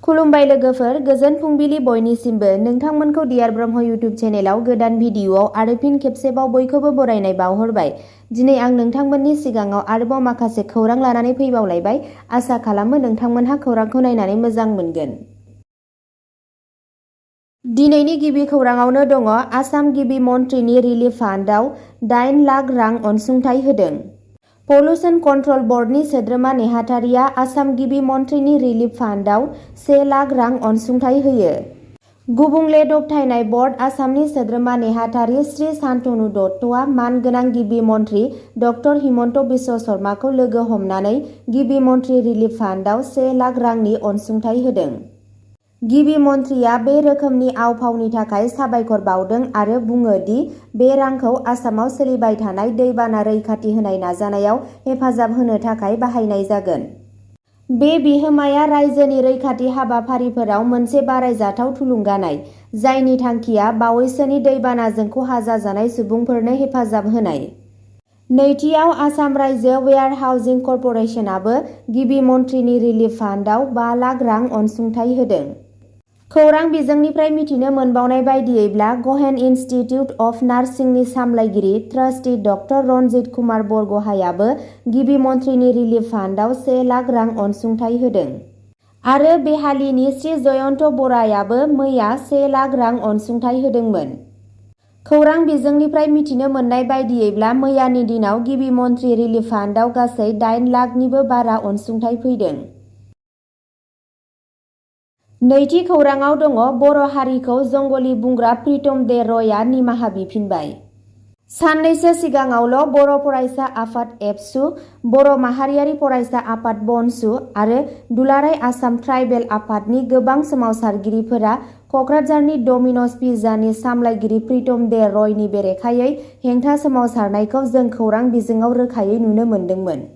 खुलुमबाय लोगोफोर, गोजोन फुंबिलि बयनिसिमबो। नोंथांमोनखौ डियार ब्रह्म इउटुब चेनेलाव गोदान भिडिअ'आव आरो फिन खेबसेबाव बयखौबो बरायनाय बावहरबाय। दिनै आं नोंथांमोननि सिगाङाव आरोबाव माखासे खौरां लानानै फैबावलायबाय। आसा खालामो नोंथांमोनहा खौरांखौ नायनानै मोजां मोनगोन। दिनैनि गिबि खौराङावनो दङ, आसाम गिबि मन्थ्रिनि रिलिफ फान्डआव 8 लाख रां अनसुंथाइ होदों। पल्युसन कन्ट्रल बर्डनि सोद्रोमा नेहाथारिया आसाम गिबि मन्थ्रिनि रिलिफ फान्डआव 1 लाख रां अनसुंथाइ होयो। गुबुंले दबथायनाय बर्ड आसामनि सोद्रोमा नेहाथारि श्री शान्तनु दत्तआ मानगोनां गिबि मन्थ्रि ड हिमन्त बिश्व शर्माखौ लोगो हमनानै गिबि मन्थ्रि रिलिफ फान्डआव 1 लाख रांनि अनसुंथाइ होदों। गिबि मन्थ्रिया बे रोखोमनि आव-फावनि थाखाय साबायखर बावदों आरो बुङो दि बे रांखौ आसामाव सोलिबाय थानाय दैबाना रैखाथि होनाय नाजानायाव हेफाजाब होनो थाखाय बाहायनाय जागोन। बे बिहोमाया रायजोनि रैखाथि हाबाफारिफोराव मोनसे बारायजाथाव थुलुंगानाय, जायनि थांखिया बावैसोनि दैबानाजों खहा जाजानाय सुबुंफोरनो हेफाजाब होनाय। नैथियाव, आसाम रायजो वेयार हाउजिं कर्परेसनाबो गिबि मन्थ्रिनि रिलिफ फान्डआव 5 लाख रां अनसुंथाइ होदों। खौरां बिजोंनिफ्राय मिथिनो मोनबावनाय बायदियैब्ला, गहेन इनस्टिट्युट अफ नार्सिंनि सामलायगिरि ट्रास्टी ड रनजित कुमार बरग'हायाबो गिबि मन्थ्रिनि रिलिफ फान्डआव 1 लाख रां अनसुंथाइ होदों। आरो बेहालीनि श्री जयन्त बरायाबो मैया 1 लाख रां अनसुंथाइ होदोंमोन। खौरां बिजोंनिफ्राय मिथिनो मोननाय बायदियैब्ला, मैयानि दिनाव गिबि मन्थ्रि रिलिफ फान्डआव गासै 8 लाखनिबो बारा अनसुंथाइ फैदों। नैथि खौराङाव दङ, बर' हारिखौ जंगलि बुंग्रा प्रीतम दे रयआ निमाहा बिफिनबाय। साननैसो सिगाङावल' बर' फरायसा आफाद एबसु, बर' माहारियारि फरायसा आफाद बनसु आरो दुलाराय आसाम ट्राइबेल आफादनि गोबां सोमावसारगिरिफोरा क'क्राझारनि डमिन'ज पिज्जानि सामलायगिरि प्रीतम दे रयनि बेरेखायै हेंथा सोमावसारनायखौ जों खौरां बिजोङाव रोखायै नुनो मोन्दोंमोन।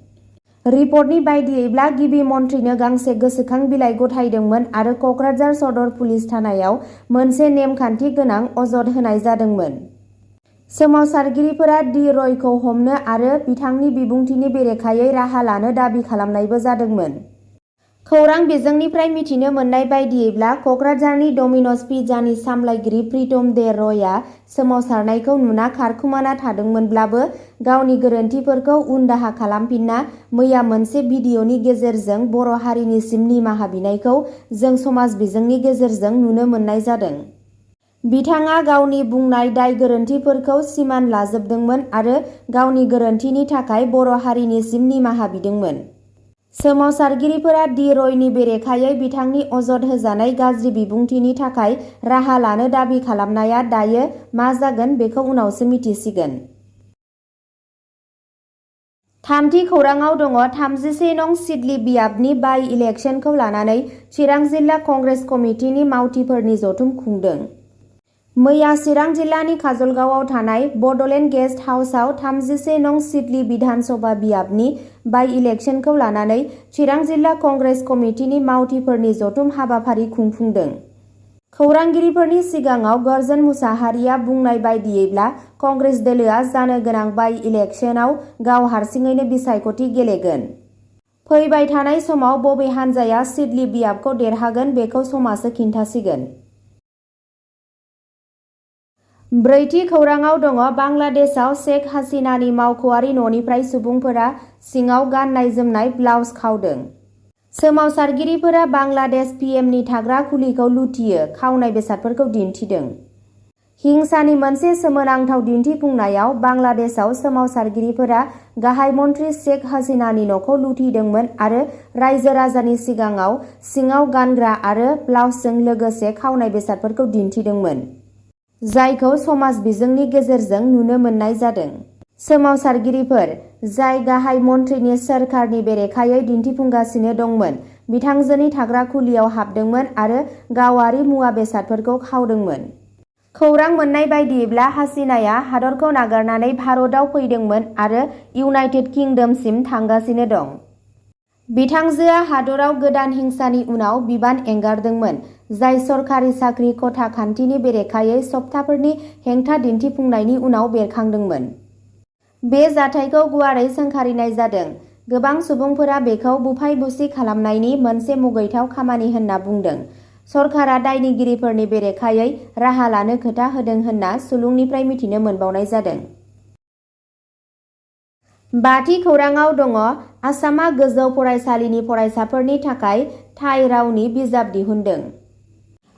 रिपर्टनि बायदियैब्ला, गिबि मन्थ्रिनो गांसे गोसोखां बिलाइ गथायदोंमोन आरो क'क्राझार सदर पुलिस थानायाव मोनसे नेमखान्थि गोनां अजद होनाय जादोंमोन। सोमावसारगिरिफोरा दि रयखौ हमनो आरो बिथांनि बिबुंथिनि बेरेखायै राहा लानो दाबि खालामनायबो जादोंमोन। खौरां बिजोंनिफ्राय मिथिनो मोननाय बायदियैब्ला, क'क्राझारनि डमिन'ज पिज्जानि सामलायगिरि प्रीतम दे रयआ सोमावसारनायखौ नुना खारखुमाना थादोंमोनब्लाबो, गावनि गोरोन्थिफोरखौ उनदाहा खालामफिनना मैया मोनसे भिडिअ'नि गेजेरजों बर' हारिनिसिम निमाहा बिनायखौ जों समाज बिजोंनि गेजेरजों नुनो मोननाय जादों। बिथाङा गावनि बुंनाय दाय गोरोन्थिफोरखौ सिमान लाजोबदोंमोन आरो गावनि गोरोन्थिनि थाखाय बर' हारिनिसिम निमाहा बिदोंमोन। सोमावसारगिरिफोरा दि रयनि बेरेखायै बिथांनि अजद होजानाय गाज्रि बिबुंथिनि थाखाय राहा लानो दाबि खालामनाया दायो मा जागोन बेखौ उनावसो मिथिसिगोन। थामथि खौराङाव दङ, 31 नं सिदली बियाबनि बाइ इलेक्शनखौ लानानै चिरां जिल्ला कंग्रेस कमिटिनि मावथिफोरनि जथुम खुंदों। मैया चिरां जिल्लानि काजलगावआव थानाय बड'लेण्ड गेस्ट हाउसआव 31 नं सिदली बिधान सभा बियाबनि बाइ इलेक्शनखौ लानानै चिरां जिल्ला कंग्रेस कमिटिनि मावथिफोरनि जथुम हाबाफारि खुंफुंदों। खौरांगिरिफोरनि सिगाङाव गर्जन मुसाहारिया बुंनाय बायदियैब्ला, कंग्रेस दोलोआ जानो गोनां बाइ इलेक्शनाव गाव हारसिङैनो बिसायख'थि गेलेगोन। फैबाय थानाय समाव बबे हान्जाया सिदली बियाबखौ देरहागोन बेखौ समासो खिन्थासिगोन। ब्रैथि खौराङाव दङ, बांलादेशआव शेख हासिनानि मावख'आरि न'निफ्राय सुबुंफोरा सिङाव गाननाय जोमनाय ब्लाउज खावदों। सोमावसारगिरिफोरा बांलादेश पिएमनि थाग्रा खुलिखौ लुथियो, खावनाय बेसादफोरखौ दिन्थिदों। हिंसानि मोनसे सोमोनांथाव दिन्थिफुंनायाव बांलादेशआव सोमावसारगिरिफोरा गाहाय मन्थ्रि शेख हासिनानि न'खौ लुथिदोंमोन आरो रायजो राजानि सिगाङाव सिङाव गानग्रा आरो ब्लाउजजों लोगोसे खावनाय बेसादफोरखौ दिन्थिदोंमोन, जायखौ समाज बिजोंनि गेजेरजों नुनो मोननाय जादों। सोमावसारगिरिफोर, जाय गाहाय मन्थ्रिनि सोरखारनि बेरेखायै दिन्थिफुंगासिनो दंमोन, बिथांजोनि थाग्रा खुलियाव हाबदोंमोन आरो गावारि मुवा बेसादफोरखौ खावदोंमोन। खौरां मोननाय बायदियैब्ला, हासिनाया हादरखौ नागारनानै भारतआव फैदोंमोन आरो इउनाइटेड किंडमसिम थांगासिनो दं। बिथांजोआ हादराव गोदान हिंसानि उनाव बिबान एंगारदोंमोन, जाय सरखारि साख्रि खथा खान्थिनि बेरेखायै सप्ताहफोरनि हेंथा दिन्थिफुंनायनि उनाव बेरखांदोंमोन। बे जाथायखौ गुवारै सोंखारिनाय जादों। गोबां सुबुंफोरा बेखौ बुफाय-बुसि खालामनायनि मोनसे मुगैथाव खामानि होनना बुंदों। सरकारा दायनिगिरिफोरनि बेरेखायै राहा लानो खोथा होदों होनना सुलुंनिफ्राय मिथिनो मोनबावनाय जादों। बाथि खौराङाव दङ आसामा गोजौ फरायसालिनि फरायसाफोरनि थाखाय थाइ रावनि बिजाब दिहुनदों।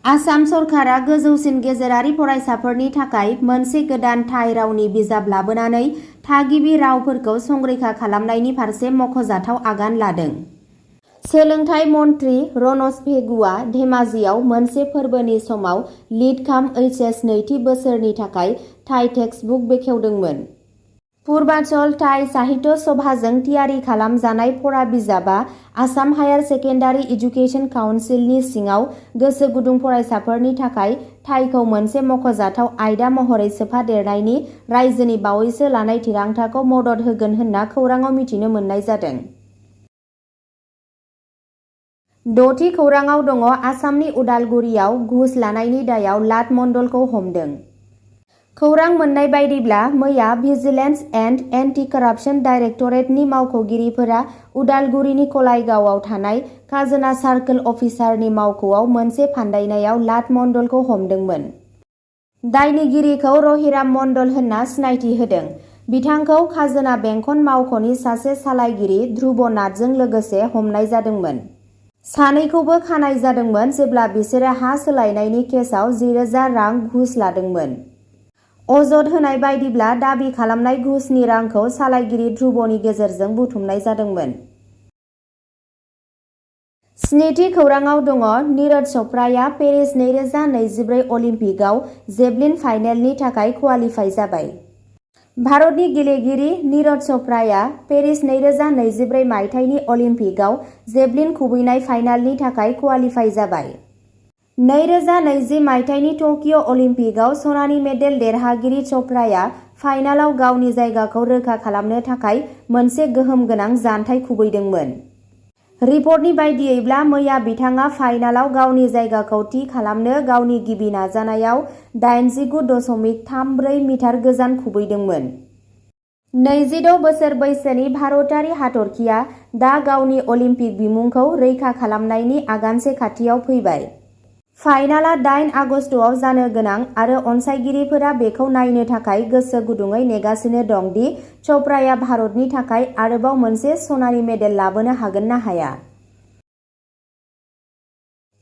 आसाम सरकारा गोजौसिन गेजेरारि फरायसाफोरनि थाखाय मोनसे गोदान थाइ रावनि बिजाब लाबोनानै थागिबि रावफोरखौ संरैखा खालामनायनि फारसे मख'जाथाव आगान लादों। सोलोंथाइ मन्थ्रि रनज पेगुआ धेमाजियाव मोनसे फोरबोनि समाव लिड काम एइचएस नैथि बोसोरनि थाखाय थाइ टेक्सटबुक बेखेवदोंमोन। पुर्बाचल थाइ साहित्य सभाजों थियारि खालामजानाय फरा बिजाबा आसाम हायार सेकेन्डारि एजुकेशन काउन्सिलनि सिङाव गोसो गुदुं फरायसाफोरनि थाखाय थाइखौ मोनसे मख'जाथाव आयदा महरै सोफादेरनायनि रायजोनि बावैसो लानाय थिरांथाखौ मदद होगोन होनना खौराङाव मिथिनो मोननाय जादों। द'थि खौराङाव दङ आसामनि उदालगुरियाव घुस लानायनि दायाव लाट मण्डलखौ हमदों। खौरां मोननाय बायदिब्ला मैया भिजिलेन्स एन्ड एन्टि कारापसन डाइरेक्टरेटनि मावख'गिरिफोरा उदालगुरिनि कलाइगावआव थानाय खाजोना सार्कोल अफिसारनि मावख'आव मोनसे फान्दायनायाव लाट मण्डलखौ हमदोंमोन। दायनिगिरिखौ रहिराम मण्डल होनना सिनायथि होदों। बिथांखौ खाजोना बेंखन मावख'नि सासे सालायगिरि ध्रुब नाथजों लोगोसे हमनाय जादोंमोन। सानैखौबो खानाय जादोंमोन जेब्ला बिसोरो हा सोलायनायनि केसआव 10,000 रां घुस लादोंमोन। अजद होनाय बायदिब्ला दाबि खालामनाय घुसनि रांखौ सालायगिरि ध्रुबनि गेजेरजों बुथुमनाय जादोंमोन। स्निथि खौराङाव दङ नीरज चोप्राया पेरिस 2024 अलिम्पिकआव जेभलिन फाइनेलनि थाखाय क्वालिफाइ जाबाय। भारतनि गेलेगिरि नीरज चोप्राया पेरिस 2024 मायथाइनि अलिम्पिकआव जेभलिन खुबैनाय फाइनालनि थाखाय क्वालिफाइ जाबाय। 2020 मायथाइनि टकिय' अलिम्पिकआव सनानि मेडेल देरहागिरि चोप्राया फाइनालाव गावनि जायगाखौ रोखा खालामनो थाखाय मोनसे गोहोम गोनां जानथाय खुबैदोंमोन। रिपर्टनि बायदियैब्ला मैया बिथाङा फाइनालाव गावनि जायगाखौ थि खालामनो गावनि गिबि नाजानायाव 89.34 मिटार गोजान खुबैदोंमोन। 26 बोसोर बैसोनि भारतारि हाथरखिया दा गावनि अलिम्पिक बिमुंखौ रैखा खालामनायनि आगानसे खाथियाव फैबाय। फाइनालआ 8 आगस्तआव जानो गोनां आरो अनसायगिरिफोरा बेखौ नायनो थाखाय गोसो गुदुङै नेगासिनो दं दि चोप्राया भारतनि थाखाय आरोबाव मोनसे सनानि मेडेल लाबोनो हागोन ना हाया।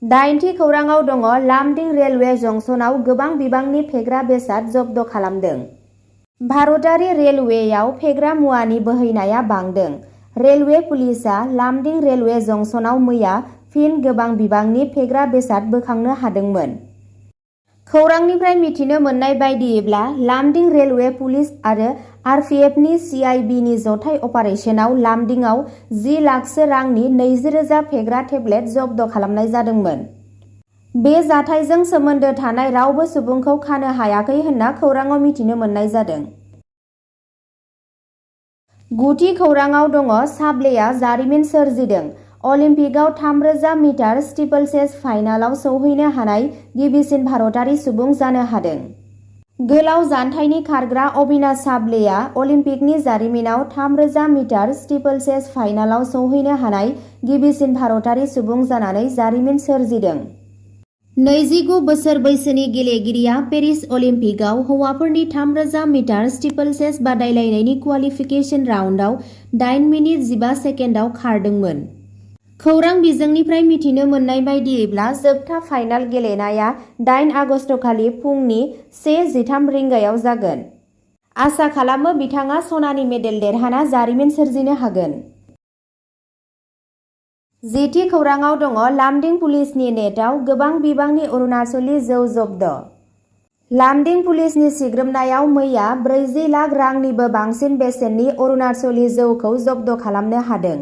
8थि खौराङाव दङ लामडिं रेलवे जंक्शनाव गोबां बिबांनि फेग्रा बेसाद जब्द खालामदों। भारतारि रेलवेयाव फेग्रा मुवानि बोहैनाया बांदों। रेलवे पुलिसआ लामडिं रेलवे जंक्शनाव मैया फिन गोबां बिबांनि फेग्रा बेसाद बोखांनो हादोंमोन। खौरांनिफ्राय मिथिनो मोननाय बायदियैब्ला लामडिं रेलवे पुलिस आरो आरपिएफनि सिआइबिनि जथाय अपारेसनाव लामडिंआव 10 लाखसो रांनि 20,000 फेग्रा टेब्लेट जब्द खालामनाय जादोंमोन। बे जाथायजों सोमोन्दो थानाय रावबो सुबुंखौ खानो हायाखै होनना खौराङाव मिथिनो मोननाय जादों। 9थि खौराङाव दङ साब्लेया जारिमिन सोरजिदों। अलिम्पिकआव 3000 मिटार स्टिपलचेज फाइनालाव सौहैनो हानाय गिबिसिन भारतारि सुबुं जानो हादों। गोलाव जानथायनि खारग्रा अविनाश साब्लेया अलिम्पिकनि जारिमिनाव 3000 मिटार स्टिपलचेज फाइनालाव सौहैनो हानाय गिबिसिन भारतारि सुबुं जानानै जारिमिन सोरजिदों। 29 बोसोर बैसोनि गेलेगिरिया पेरिस अलिम्पिकआव हौवाफोरनि 3000 मिटार स्टिपलचेज बादायलायनायनि क्वालिफिकेशन राउन्डआव 8 मिनिट 15 सेकेन्डआव खारदोंमोन। खौरां बिजोंनिफ्राय मिथिनो मोननाय बायदियैब्ला जोबथा फाइनाल गेलेनाया 8 आगस्तखालि फुंनि 1:13 रिंगायाव जागोन। आसा खालामो बिथाङा सनानि मेडेल देरहाना जारिमिन सोरजिनो हागोन। 10थि खौराङाव दङ लामडिं पुलिसनि नेटआव गोबां बिबांनि अरुणाचली जौ जब्द। लामडिं पुलिसनि सिग्रोमनायाव मैया 40 लाख रांनिबो बांसिन बेसेननि अरुणाचली जौखौ जब्द खालामनो हादों।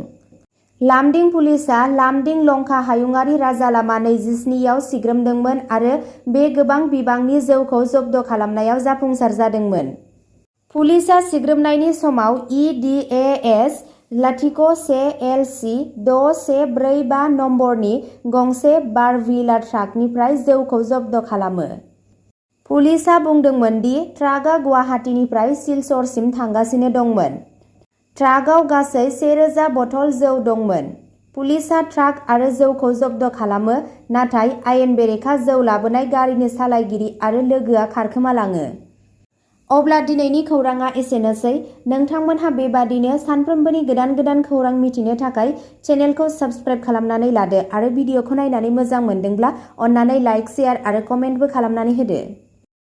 लामडिं पुलिसआ लामडिं लंका हायुङारि राजालामा 27आव सिग्रोमदोंमोन आरो बे गोबां बिबांनि जौखौ जब्द खालामनायाव जाफुंसार जादोंमोन। पुलिसआ सिग्रोमनायनि समाव EDAS 01LC 6145 नम्बरनि गंसे बार-व्हीलार ट्राकनिफ्राय जौखौ जब्द खालामो। पुलिसआ बुंदोंमोन दि ट्राकआ गुवाहाटीनिफ्राय सिलचरसिम थांगासिनो दंमोन। ट्राकआव गासै 1000 बथल जौ दंमोन। पुलिसआ ट्राक आरो जौखौ जब्द खालामो, नाथाय आयेन बेरेखा जौ लाबोनाय गारिनि सालायगिरि आरो लोगोआ खारखोमालाङो। अब्ला दिनैनि खौराङा एसेनोसै। नोंथांमोनहा बेबादिनो सानफ्रोमबोनि गोदान खौरां मिथिनो थाखाय चेनेलखौ साबस्क्राइब खालामनानै लादो आरो भिडिअखौ नायनानै मोजां मोनदोंब्ला अन्नानै लाइक, शेयार आरो कमेन्टबो खालामनानै होदो।